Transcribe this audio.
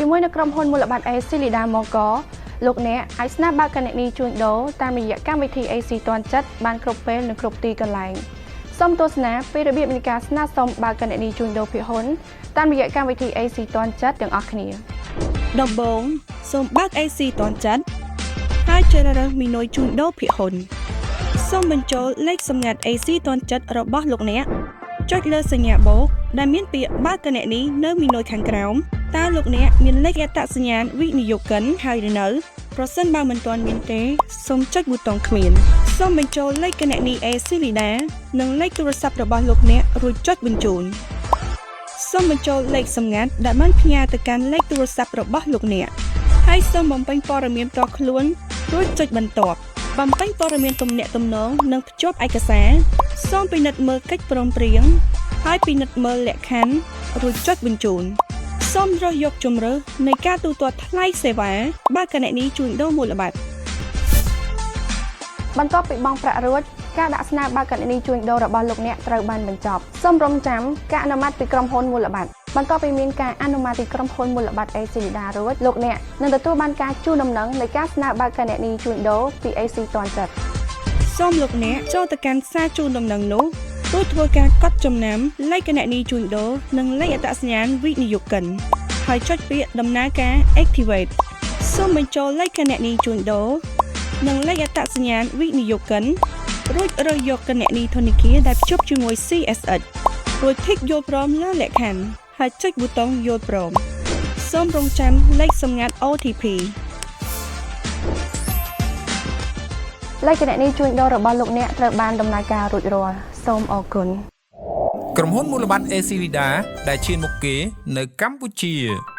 ជាមួយនឹងក្រុមហ៊ុនមូលបត្រ AC Lida Mogo លោកអ្នកអាចស្នើបើកគណនីជួញដូរតាមរយៈកម្មវិធី AC ទាន់ចិត្តបានគ្រប់ពេលនិងគ្រប់ទីកន្លែងសូមទស្សនាពីរបៀបនៃការស្នើសុំបើកគណនីជួញដូរភាគហ៊ុនតាមរយៈកម្មវិធី AC ទាន់ចិត្តទាំងអស់គ្នា។ ដំបូងសូមបើក AC ទាន់ចិត្តហើយជ្រើសរើសមីនុយជួញដូរភាគហ៊ុនសូមបញ្ចូលលេខសម្ងាត់ AC ទាន់ចិត្តរបស់លោកអ្នកចុចលើសញ្ញាបូកដែលមានពាក្យបើកគណនីនៅមីនុយខាងក្រោមតើលោកអ្នកមានលេខអត្តសញ្ញាណវិនិយោគិនហើយឬនៅប្រសិនបើមិនទាន់មានទេសូមចុចប៊ូតុងគ្មានសូមបញ្ចូលលេខគណនី AC Lida និងលេខទូរស័ព្ទរបស់លោកអ្នករួចចុចបញ្ជូន សូមបញ្ចូលលេខសម្ងាត់ដែលបានផ្ញើទៅកាន់លេខទូរស័ព្ទរបស់លោកអ្នកហើយសូមបំពេញព័ត៌មានផ្ទាល់ខ្លួនរួចចុចបន្ទាប់បំពេញព័ត៌មានទំនាក់ទំនងនិងភ្ជាប់ឯកសារសូមពិនិត្យមើលកិច្ចព្រមព្រៀងហើយពិនិត្យមើលលក្ខខណ្ឌរួចចុចបញ្ជូនសូមរើសយកជម្រើសនៃការទូទាត់ថ្លៃសេវាបើកគណនីជួញដូរមូលបត្រ បន្ទាប់ពីបង់ប្រាក់រួចការដាក់ស្នើបើកគណនីជួញដូររបស់លោកអ្នកត្រូវបានបញ្ចប់សូមរងចាំការអនុម័តពីក្រុមហ៊ុនមូលបត្របន្ទាប់ពីមានការអនុម័តពីក្រុមហ៊ុនមូលបត្រ AC Lida រួចលោកអ្នកនឹងទទួលបានការជូនដំណឹងនៃការស្នើបើកគណនីជួញដូរពី AC ទាន់ចិត្ត សូមលោកអ្នកចូលទៅកាន់សារជូនដំណឹងនោះរួចធ្វើការកត់ចំណាំលេខគណនីជួញដូរនិងលេខអត្តសញ្ញាណវិនិយោគិនហើយចុចពាក្យដំណើរការ Activate សូមបញ្ចូលលេខគណនីជួញដូរនិងលេខអត្តសញ្ញាណវិនិយោគិនរួចរើសយកគណនីធនាគារដែលភ្ជាប់ជាមួយ CSX រួច tick យល់ព្រមលើលក្ខខណ្ឌហើយចុចប៊ូតុងយល់ព្រមសូមរងចាំលេខសម្ងាត់ OTP លេខគណនីជួញដូររបស់លោកអ្នកត្រូវបានដំណើរការរួចរាល់សូមអរគុណ។ ក្រុមហ៊ុនមូលបត្រ AC Lida ដែលឈានមុខគេនៅកម្ពុជា។